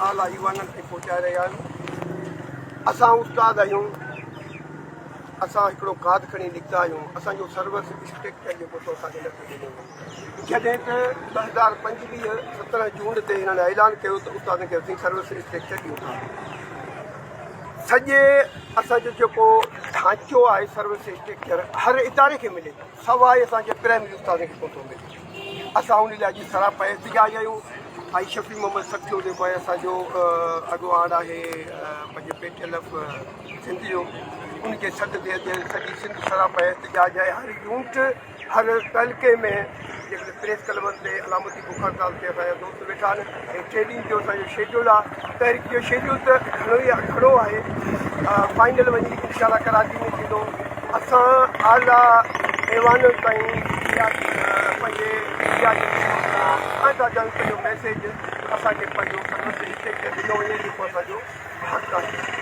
اعليٰ ايوانن تائين پهچائي رهيا آهيون. اسان استاد آهيون، اسان هڪڙو ڪارڊ کڻي نڪتا آهيون، اسان جو سروس اسٽرڪچر جيڪو سو اسان کي نه پيو ڏنو وڃي. جڏهن ته 2025 17 جون تي هنن اعلان ڪيو ته استادن کي اسين سروس اسٽرڪچر ڏيون ٿا. سڄي اسان جو جيڪو ڍانچو آهي سروس اسٽرڪچر هر اداري کي ملي ٿو سواء اسان جي پرائمري استادن کي ڪونه ٿو ملي. اسان ان لاء اڄ سراپا احتجاج آهيون. ۽ شفيع محمد سکيو جيڪو آهي اسان جو اڳواڻ آهي پنهنجي P T L F Sindh جو ان جي سڏ تي اڄ سڄي سنڌ سراپا احتجاج آهي. هر يونٽ هر تعلقي ۾ جيڪڏهن پريس ڪلبن تي علامتي بک هڙتال تي اسان جا دوست ويٺا آهن ۽ ٽي ڏينهن جو اسان جو شيڊول آهي. تحريڪ جو شيڊول ته گهڻو ئي گهڻو آهي. فائنل وڃي انشاء الله ڪراچي ۾ ٿيندو. اسان اعليٰ ايوانن تائين اها پنهنجي ميڊيا جي ٿرو سان ٿا چاهيون پنهنجو ميسيج اسان کي پنهنجو سروس اسٽرڪچر ڏنو وڃي جيڪو اسان جو حق آهي.